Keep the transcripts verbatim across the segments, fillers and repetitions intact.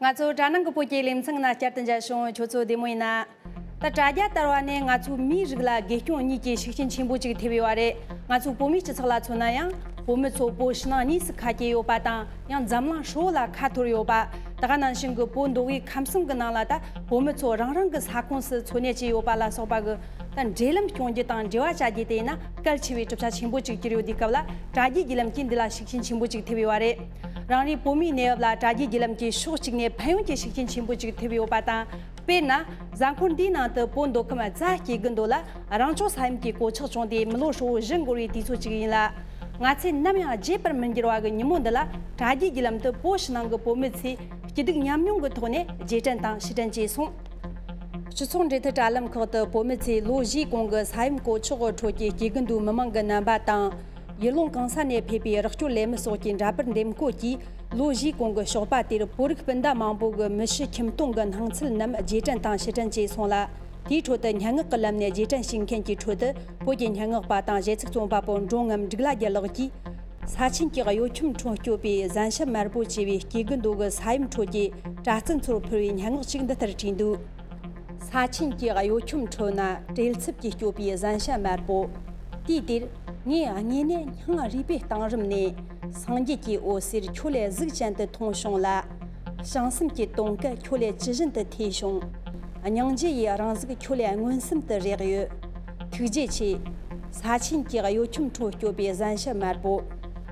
ང་ཚོ་དྲ་ནང་གི་བོད་ཀྱི་ལེ་ཚན་ནང་བསྐྱར་དུ་མཇལ་བྱུང་། ཁྱོད་ཚོ་བདེ་མོ་ཡིན་ན། ད་དྲ་རྒྱ་དར་བ་ནས་ང་ཚོའི་མིའི་རིགས་ལ་དགེ་སྐྱོན་གཉིས་ཀྱི་ཤུགས་རྐྱེན་ཆེན་པོ་ཅིག་ཐེབས་ཡོད་པ་རེད། ང་ཚོའི་བོད་མིའི་སྤྱི་ཚོགས་ལ་མཚོན་ན་ཡང་། བོད་མི་ཚོ་བོད་ཕྱི་ནང་གཉིས་སུ་ཁ་གྱེས་ཡོད་པ་དང་། ཡང་འཛམ་གླིང་ཧྲིལ་བོ་ལ་ཁ་འཐོར་ཡོད་པ། ད་ག་ནང་བཞིན་གྱི་བོད་མདོ་དབུས་ཁམས་གསུམ་གྱི་ནང་ལ་ད་བོད་མི་ཚོ་རང་རང་གི་ས་ཁོངས་སུ་འཚོ་གནས་བྱས་ཡོད་པ་ལ་སོགས་པ་གི་ད་འབྲེལ་ལམ་སྐྱོང་རྒྱུ་དང་འབྲེལ་བ་བྱ་རྒྱུ་དེ་ཡིན་ན་གལ་ཆེ་བའི་གྲུབ་ཆ་ཆེན་པོ་ཅིག་གྱུར་ཡོད་དུས་སྐབས་ལ། དྲ་རྒྱའི་བརྒྱུད་ལམ་གྱིས་འདི་ལ་ཤུགས་རྐྱེན་ཆེན་པོ་ཅིག་ཐེབས་ཡོད་པ་རེད། རང་རེའི་བོད་མིའི་གནས་བབ་ལ་དྲ་རྒྱའི་བརྒྱུད་ལམ་གྱིས་ཕྱོགས་གཅིག་ནས་ཕན་ཡོན་གྱི་ཤུགས་རྐྱེན་ཆེན་པོ་ཅིག་ཐེབས་ཡོད་པ་དང་། དཔེར་ན། གཟའ་འཁོར་འདིའི་ནང་དུ་བོད་མདོ་ཁམས་རྫ་སྐྱེ་རྒུ་མདོ་ལ་རང་སྐྱོང་ས་ཡོམ་གྱི་གོད་ཆག་བྱུང་སྟེ་མི་ལོ་ཧྲིལ་བོ་བཞི་འགོར་བའི་དུས་ཚོད་ཅིག་ཡིན་ལ། ང་ཚོས་ནམ་ཡང་བརྗེད་པར་མི་འགྱུར་བ་གི་ཉིན་མོ་འདི་ལ་དྲ་རྒྱའི་བརྒྱུད་ལམ་དུ་བོད་ཕྱི་ནང་གི་བོད་མི་ཚོས་སྐྱིད་སྡུག་མཉམ་མྱོང་གི་ཐོག་ནས་རྗེས་དྲན་དང་ཕྱིར་དྲན་བྱས་སོང་། སྤྱི་ཚོགས་འབྲེལ་མཐུད་དྲ་ལམ་ཁག་ཏུ་བོད་མི་ཚོས་ལོ་བཞིའི་གོང་གི་ས་ཡོམ་གོད་ཆག་གི་ཁྲོད་ཀྱི་སྐྱེ་རྒུ་མདོའི་མི་མང་གི་རྣམ་པ་དང་། ཡུལ་ལུང་གང་ས་ནས་ཕེབས་པའི་རོགས་སྐྱོར་ལས་མི་སོགས་ཀྱི་འདྲ་པར་འདེམས་བསྐོ་གྱིས། ལོ་བཞིའི་གོང་གི་ཞོགས་པ་དེར་བོད་རིགས་སྤུན་ཟླ་མང་པོ་གི་མི་ཤི་ཁྱིམ་སྟོང་གི་སྣང་ཚུལ་རྣམས་རྗེས་དྲན་དང་ཕྱིར་དྲན་བྱས་སོང་ལ། དེའི་ཁྲོད་དུ་སྙན་ངག་གི་ལམ་ནས་རྗེས་དྲན་ཞུ་མཁན་གྱི་ཁྲོད་དུ། བོད་ཀྱི་སྙན་ངག་པ་དང་གཞས་ཚིག་རྩོམ་པ་པོ་འབྲོང་ངམ་འབྲུག་ལྷ་རྒྱལ་ལགས་ཀྱིས། ས་ཆེན་གྱི་གཡོ་འཁྱོམ་ཁྲོད་སྐྱོད་པའི་གཟན་ཤམ་དམར་པོ་ཅེས་པའི་སྐྱེ་རྒུ་མདོ་གི་ས་ཡོམ་ཁྲོད་ཀྱི་དྲ་བཙུན་ཚོར་ཕུལ་བའི་སྙན་ངག་ཅིག་འདི་ལྟར་བྲིས་འདུག། ས་ཆེན་གྱི་གཡོ་འཁྱོམ་ཁྲོད་ན་བྲེལ་འཚུབ་ཀྱིས་སྐྱོད་པའི་གཟན་ཤམ་དམར་པོ། དུས་དེར་ངས་དངོས་གནས་སྙིང་རུས་པའི་གཏིང་རིམ་ནས་སངས་རྒྱས་ཀྱི་འོད་ཟེར་ཁྱོད་ལས་གཟུགས་ཅན་དུ་མཐོང་བྱུང་ལ། བྱང་སེམས་ཀྱི་དོན་སྐལ་ཁྱོད་ལས་ཇི་བཞིན་དུ་ཐོས་བྱུང་། སྙིང་རྗེ་ཡི་རང་གཟུགས་ཁྱོད་ལས་མངོན་སུམ་དུ་རེག་ཡོད། ཐུགས་རྗེ་ཆེ། ས་ཆེན་གྱི་གཡོ་འཁྱོམ་ཁྲོད་སྐྱོད་པའི་གཟན་ཤམ་དམར་པོ།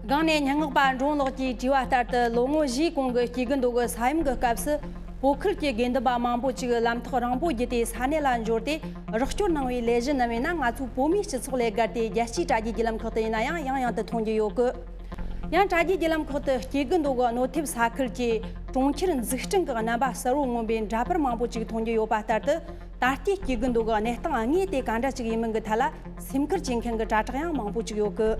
སྒང་ནས་སྙན་ངག་པ་འབྲོང་ལགས་ཀྱིས་བྲིས་པ་ལྟར་དུ། ལོ་ངོ་བཞིའི་གོང་གི་སྐྱེ་རྒུ་མདོ་གི་ས་ཡོམ་གྱི་སྐབས་སུ། བོད་ཁུལ་གྱི་དགེ་འདུན་པ་མང་པོ་ཅིག་ལམ་ཐག་རིང་པོ་བརྒྱུད་དེ་ས་གནས་ལ་འབྱོར་ཏེ། རོགས་སྐྱོར་གནང་བའི་ལས་གཞི་རྣམས་ཡིན་ན། ང་ཚོའི་བོད་མིའི་སྤྱི་ཚོགས་ལས་བརྒལ་ཏེ། རྒྱལ་སྤྱིའི་དྲ་རྒྱའི་བརྒྱུད་ལམ་ཁག་ཏུ་ཡིན་ན་ཡང་ཡང་ཡང་དུ་མཐོང་རྒྱུ་ཡོད་གི། ཡང་དྲ་རྒྱའི་བརྒྱུད་ལམ་ཁག་ཏུ་སྐྱེ་རྒུ་མདོ་གི་གནོད་ཐེབས་ས་ཁུལ་གྱི་གྲོང་ཁྱེར་འཛུགས་སྐྲུན་གྱི་རྣམ་པ་གསལ་བོ་མངོན་པའི་འདྲ་པར་མང་པོ་ཅིག་མཐོང་རྒྱུ་ཡོད་པ་ལྟར་དུ། ད་ལྟའི་སྐྱེ་རྒུ་མདོ་གི་གནས་སྟངས་དངོས་དེ་ག་འདྲ་ཅིག་ཡིན་མིན་གྱི་ཐད་ལ་སེམས་ཁུར་བྱེད་མཁན་གྱི་དྲ་གྲགས་ཡང་མང་པོ་ཅིག་ཡོད་གི།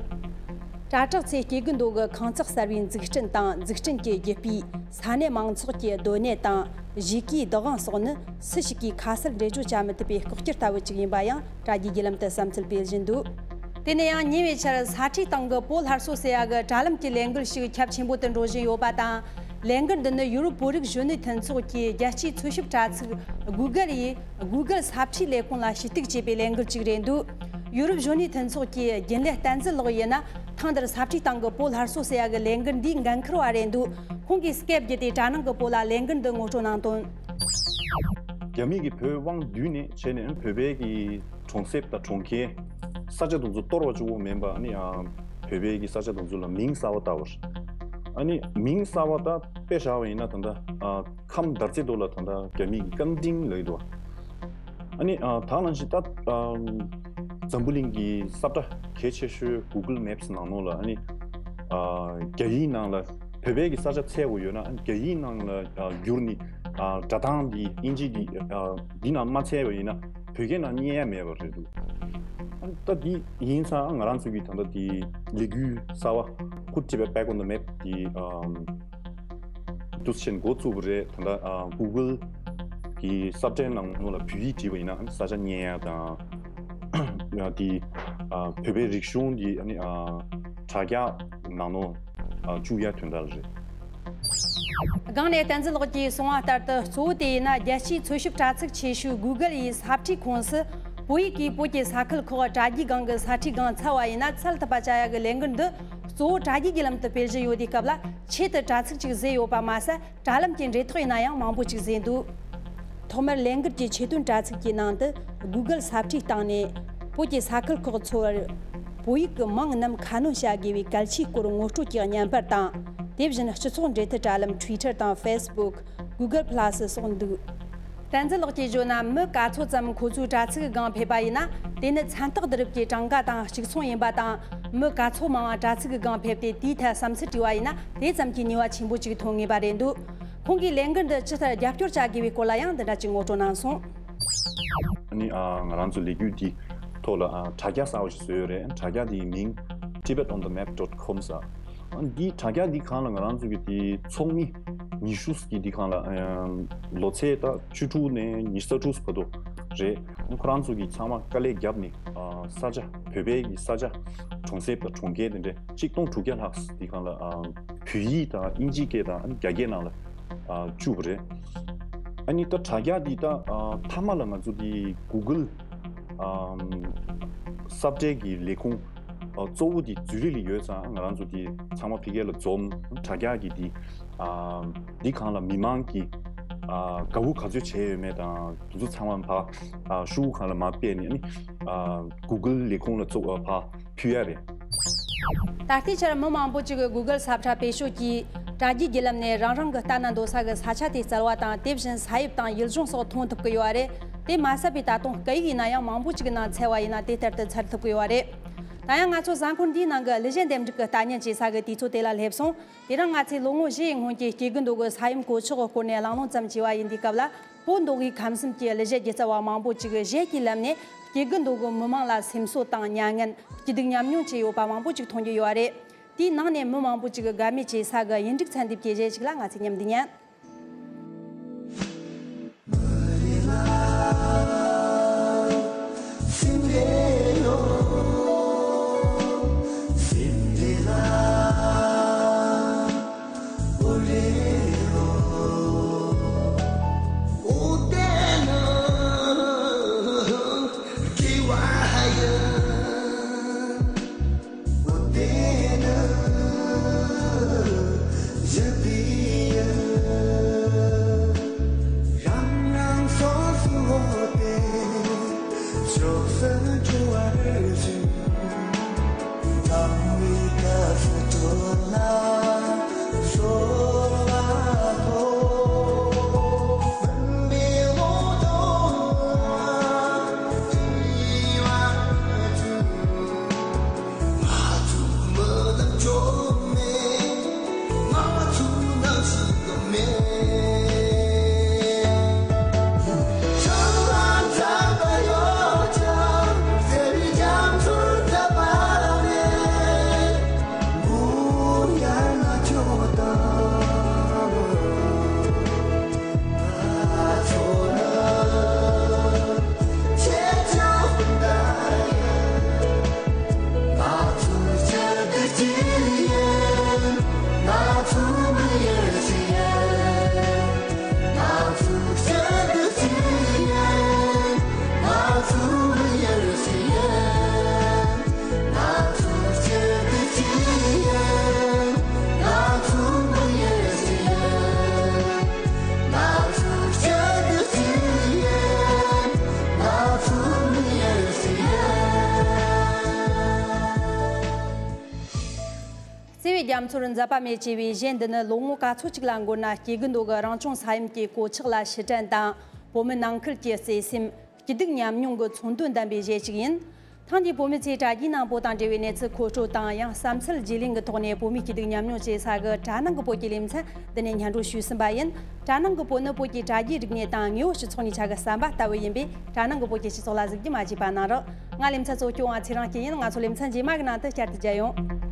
དྲ་གྲགས་ཚོས་སྐྱེ་རྒུ་མདོ་གི་ཁང་བརྩེགས་གསར་བའི་འཛུགས་སྐྲུན་དང་། འཛུགས་སྐྲུན་གྱི་རྒྱུ་སྤུས། ས་གནས་མང་ཚོགས་ཀྱི་སྡོད་གནས་དང་གཞིས་ཀའི་བདག་དབང་སོགས་ནི་སུ་ཞིག་གིས་ཁ་གསལ་འགྲེལ་བརྗོད་བྱ་མི་ཐུབ་པའི་ལྐོག་གྱུར་ལྟ་བུ་ཅིག་ཡིན་པ་ཡང་དྲ་རྒྱའི་བརྒྱུད་ལམ་དུ་བསམ་ཚུལ་སྤེལ་བཞིན་འདུག། དེ་ནས་ཡང་ཉེ་བའི་ཆར་ས་ཁྲའི་སྟེང་གི་བོད་སླར་གསོ་ཟེར་ཡ་གི་དྲ་ལམ་གྱི་ལས་འགུལ་ཞིག་ཁྱབ་ཆེན་པོ་དུ་འགྲོ་བཞིན་ཡོད་པ་དང་། ལས་འགུལ་འདི་ནི་ཡུ་རོབ་བོད་རིགས་གཞོན་ནུའི་མཐུན་ཚོགས་ཀྱི་རྒྱལ་སྤྱིའི་འཚོལ་ཞིབ་དྲ་ཚིགས་Google ཡིས། Google ས་ཁྲའི་ལས་ཁུངས་ལ་ཞུ་གཏུག་བྱས་པའི་ལས་འགུལ་ཅིག་རེད་འདུག། ཡུ་རོབ་གཞོན་ནུའི་མཐུན་ཚོགས་ཀྱི་རྒྱུན་ལས་བསྟན་འཛིན་ལགས་ཡིན་ན། ཐེངས་འདིར་ས་ཁྲའི་སྟེང་གི་བོད་སླར་གསོ་ཟེར་ཡ་གི་ལས་འགུལ་འདིའི་འགན་འཁུར་བ་རེད་འདུག། ཁོང་གིས་སྐད་བརྒྱུད་དེ་དྲ་ནང་གི་བོད་ལ་ལས་འགུལ་འདི་ངོ་སྤྲོད་གནང་དོན། རྒྱ་མི་གིས་བོད་དབང་བསྡུས་ནས་བྱས་ནས་བོད་པའི་གི་གྲོང་གསེབ་དང་གྲོང་ཁྱེར་ས་ཆ་དེ་ཚོ་གཏོར་བ་གཅིག་པོ་མིན་པ། ཨ་ནི་ཨ་བོད་པའི་གི་ས་ཆ་དེ་ཚོ་ལ་མིང་གསར་པ་བཏགས་པ་རེད། ཨ་ནི་མིང་གསར་པ་ད་དཔེ་བཞག་པ་ཡིན་ན་ད་ལྟ་ཨ་ཁམས་དར་རྩེ་མདོ་ལ་ད་ལྟ་རྒྱ་མི་གིས་ཀན་ཏིང་ལབ་ཀྱི་འདུག། ཨ་ནི་ཨ་ད་ནང་བཞིན་ད་ཨ་འཛམ་བུ་གླིང་གི་ས་བཀྲ་གལ་ཆེ་ཤོས་Google Maps ནང་ལོགས་ལ་ཨ་ནི་ཨ་རྒྱ་ཡིག་ནང་ལ་བོད་པའི་གི་ས་ཆ་འཚོལ་དགོས་ཡོད་ན། ཨ་ནི་རྒྱ་ཡིག་ནང་ལ་ཨ་བསྒྱུར་ནས་ཨ་སྒྲ་གདངས་འདི་དབྱིན་ཇི་གི་ཨ་འདི་ནང་མ་འཚོལ་བ་ཡིན་ན་བོད་སྐད་ནང་རྙེད་ཡ་མེད་པ་རེད་འདུག། ཨ་ནི་ད་འདི་ཡིན་ཙང་ང་རང་ཚོ་གི་ད་ལྟ་འདི་ལས་འགུལ་གསར་པ་Good Tibet Back on the Map འདི་ཨ་འདུག་སེ་འགོ་བཙུགས་པ་རེད། ད་ལྟ་ཨ་Google གི་ས་བཀྲའི་ནང་ལོགས་ལ་བོད་ཡིག་བྲིས་པ་ཡིན་ན་ས་ཆ་རྙེད་ཡ་དང་། ཡང་དེ་ཨ་བོད་པའི་རིག་གཞུང་འདི་ཨ་ནི་ཨ་དྲ་རྒྱ་ནང་ལོགས་ཨ་བཅུག་ཡ་དོན་དག་རེད། སྒང་ནས་བསྟན་འཛིན་ལགས་ཀྱིས་གསུངས་པ་ལྟར་དུ། གཙོ་བོ་དེ་ཡིན་ན་རྒྱལ་སྤྱིའི་འཚོལ་ཞིབ་དྲ་ཚིགས་ཆེ་ཤོས་Google ཡི་ས་བཀྲའི་ཁོངས་སུ་བོད་ཡིག་གིས་བོད་ཀྱི་ས་ཁུལ་ཁག་དྲ་རྒྱའི་སྒང་གི་ས་ཁྲའི་སྒང་འཚོལ་བ་ཡིན་ན་འཚོལ་ཐུབ་པ་བྱ་ཡ་གི་ལས་འགུལ་འདི་གཙོ་བོ་དྲ་རྒྱའི་བརྒྱུད་ལམ་དུ་སྤེལ་བཞིན་ཡོད་དུས་སྐབས་ལ། ཆེད་དུ་དྲ་ཚིགས་ཅིག་བཟོས་ཡོད་པ་མ་ཟད། དྲ་ལམ་གྱི་འབྲེལ་ཐག་ཡིན་ན་ཡང་མང་པོ་ཅིག་བཟོས་འདུག། ཐོག་མར་ལས་འགུལ་གྱི་ཆེད་དོན་དྲ་ཚིགས་ཀྱི་ནང་དུ་Google ས་བཀྲའི་སྟེང་ནས་བོད་ཀྱི་ས་ཁུལ་ཁག་འཚོལ་བར་བོད་ཡིག་གི་མིང་རྣམས་ཁ་སྣོན་བྱ་དགོས་པའི་གལ་ཆེའི་སྐོར་ངོ་སྤྲོད་ཀྱི་བརྙན་པར་དང་། དེ་བཞིན་སྤྱི་ཚོགས་འབྲེལ་མཐུད་དྲ་ལམ་Twitter དང་Facebook། Google Plus སོགས་འདུག། བསྟན་འཛིན་ལགས་ཀྱིས་བརྗོད་ན། མི་ག་ཚོད་ཙམ་ཁོ་ཚོའི་དྲ་ཚིགས་སྒང་ཕེབས་པ་ཡིན་ན། དེ་ནི་མཚན་རྟགས་བསྡུ་རུབ་ཀྱི་གྲངས་ཀ་དང་གཅིག་མཚུངས་ཡིན་པ་དང་། མི་ག་ཚོད་མང་བ་དྲ་ཚིགས་སྒང་ཕེབས་ཏེ་དེའི་ཐད་བསམ་ཚུལ་དྲིས་པ་ཡིན་ན། དེ་ཙམ་གྱིས་ནུས་པ་ཆེན་པོ་ཅིག་ཐོན་ངེས་པ་རེད་འདུག། ཁོང་གིས་ལས་འགུལ་འདི་ཇི་ལྟར་རྒྱབ་སྐྱོར་བྱ་དགོས་པའི་སྐོར་ལ་ཡང་འདི་འདྲ་ཅིག་ངོ་སྤྲོད་གནང་སོང་། ཨ་ནི་ཨ་ང་རང་ཚོ་ལས་འགུལ་འདིའི་ཐོག་ལ་ཨ་དྲ་རྒྱ་གསར་པ་ཞིག་བཟོས་ཡོད་རེད། དྲ་རྒྱ་འདིའི་མིང་Tibet on the map dot com ཟེར། ཨ་ནི་འདི་དྲ་རྒྱ་འདི་སྒང་ལ་ང་རང་ཚོ་གི་དེ་ཚོགས་མི་ཉི་ཤུ་ཞིག་འདི་སྒང་ལ་ཨ་ལོ་ཚད་ད་བཅུ་དྲུག་ནས་ཉི་ཤུ་རྩ་དྲུག་བར་དུ་རེད། ཨ་ནི་ཁོ་རང་ཚོ་གི་ཚང་མ་དཀའ་ལས་བརྒྱབ་ནས་ཨ་ས་ཆ་བོད་པའི་གི་ས་ཆ་གྲོང་གསེབ་དང་གྲོང་ཁྱེར་དེ་འདྲ་ཆིག་སྟོང་དྲུག་བརྒྱ་ལྷག་འདི་སྒང་ལ་ཨ་བོད་ཡིག་དང་དབྱིན་ཇིའི་སྐད་དང་ཨ་ནི་རྒྱ་སྐད་ནང་ལ་ ཨ་བཅུག་པ་རེད། ཨ་ནི་ད་དྲ་རྒྱ་འདི་ད་ཨ་མཐའ་མ་ལ་ང་ཚོ་འདི་Google་ཨམ་ས་བཀྲའི་གི་ལས་ཁུངས་ཨ་གཙོ་བོ་འདི་ཛུ་རིག་ལ་ཡོད་ཙང་ང་རང་ཚོ་འདི་ཚང་མ་ཕ་གི་ལ་འཛོམས། དྲ་རྒྱ་གི་འདི་ཨ་འདི་སྒང་ལ་མི་མང་གི་ཨ་དགའ་བོ་ག་ཚོད་བྱས་ཡོད་མེད་དང་དེ་ཚོ་ཚང་མ་ཕ་ཨ་ཤོག་གུ་སྒང་ལ་མར་སྤེལ་ནས་ཨ་ནི་ཨ་Google་ལས་ཁུངས་ལ་གཙོ་ཨ་ཕ་ཕུལ་ཡ་རེད། ད་ལྟའི་ཆར་མི་མང་པོ་ཅིག་གིས་Google་ས་བཀྲ་བེད་སྤྱོད་ཀྱིས་དྲ་རྒྱའི་བརྒྱུད་ལམ་ནས་རང་རང་གི་ལྟ་ན་འདོད་ས་གི་ས་ཆ་དེ་བཙལ་བ་དང་། དེ་བཞིན་ས་དབྱིབས་དང་ཡུལ་ལྗོངས་སོགས་མཐོང་ཐུབ་ཀྱི་ཡོད་རེད། དེ་མ་ཟད་པའི་ད་དུང་སྐད་ཡིག་ཡིན་ན་ཡང་མང་པོ་ཅིག་གི་ནང་འཚོལ་བ་ཡིན་ན་དེ་ལྟར་དུ་འཚོལ་ཐུབ་ཀྱི་ཡོད་རེད། ད་ཡང་ང་ཚོ་གཟའ་འཁོར་འདིའི་ནང་གི་གླུ་གཞས་འདེམས་སྒྲུག་གི་ལྟ་ཉན་བྱེད་ས་གི་དུས་ཚོད་དེ་ལ་སླེབས་སོང་། དེ་རིང་ང་ཚོས་ལོ་ངོ་བཞི་ཡི་སྔོན་གྱི་སྐྱེ་རྒུ་མདོ་གི་ས་ཡོམ་གོད་ཆག་གི་སྐོར་ནས་གླེང་སློང་ཙམ་བྱས་པ་ཡིན་དུས་སྐབས་ལ། བོད་མདོ་དབུས་ཁམས་གསུམ་གྱི་གླུ་གཞས་སྒྱུ་རྩལ་བ་མང་པོ་ཅིག་གིས་གཞས་ཀྱི་ལམ་ནས་སྐྱེ་རྒུ་མདོ་གི་མི་མང་ལ་སེམས་གསོ་དང་མྱ་ངན། སྐྱིད་སྡུག་མཉམ་མྱོང་བྱས་ཡོད་པ་མང་པོ་ཅིག་མཐོང་རྒྱུ་ཡོད་རེད། དེའི་ནང་ནས་མི་མང་པོ་ཅིག་གིས་དགའ་མོས་བྱེད་ས་གི་ཡིག་འབྲུ་ཚན་སྡེབ་ཀྱི་གཞས་ཤིག་ལ་ང་ཚོས་མཉམ་དུ་ཉན། བརྩེ་བའི་རྒྱ་མཚོར་འཛད་པ་མེད་ཅེས་པའི་གཞས་འདི་ནི་ལོ་ངོ་ག་ཚོད་ཅིག་ལ་འགོར་ན་སྐྱེ་རྒུ་མདོ་གི་རང་བྱུང་ས་ཡོམ་གྱི་གོད་ཆག་ལ་ཕྱིར་དྲན་དང་། བོད་མི་ནང་ཁུལ་གྱི་བརྩེ་སེམས། སྐྱིད་སྡུག་མཉམ་མྱོང་གི་མཚོན་དོན་ལྡན་པའི་གཞས་ཤིག་ཡིན། ཐེངས་འདིའི་བོད་མི་ཚོས་དྲ་རྒྱའི་ནང་བོད་དང་འབྲེལ་བའི་གནས་ཚུལ་མཁོ་སྤྲོད་དང་། ཡང་བསམ་ཚུལ་བརྗེ་ལེན་གྱི་ཐོག་ནས་བོད་མིའི་སྐྱིད་སྡུག་མཉམ་མྱོང་བྱེད་ས་གི་དྲ་ནང་གི་བོད་ཀྱི་ལེ་ཚན་འདི་ནས་སྙན་སྒྲོན་ཞུས་ཟིན་པ་ཡིན། དྲ་ནང་གི་བོད་ནི་བོད་ཀྱི་དྲ་རྒྱའི་རིག་གནས་དང་དངོས་པོ་སྤྱི་ཚོགས་གཉིས་ཆ་གི་ཟམ་པ་ལྟ་བུ་ཡིན་པས། དྲ་ནང་གི་བོད་ཀྱི་སྤྱི་ཚོགས་ལ་གཟིགས་རྒྱུ་མ་བརྗེད་པ་གནང་རོགས། ང་ལེ་ཚན་གཙོ་སྐྱོང་བ་ཚེ་རིང་སྐྱིད་ཡིན། ང་ཚོ་ལེ་ཚན་རྗེས་མ་གི་ནང་དུ་བསྐྱར་དུ་མཇལ་ཡོང་།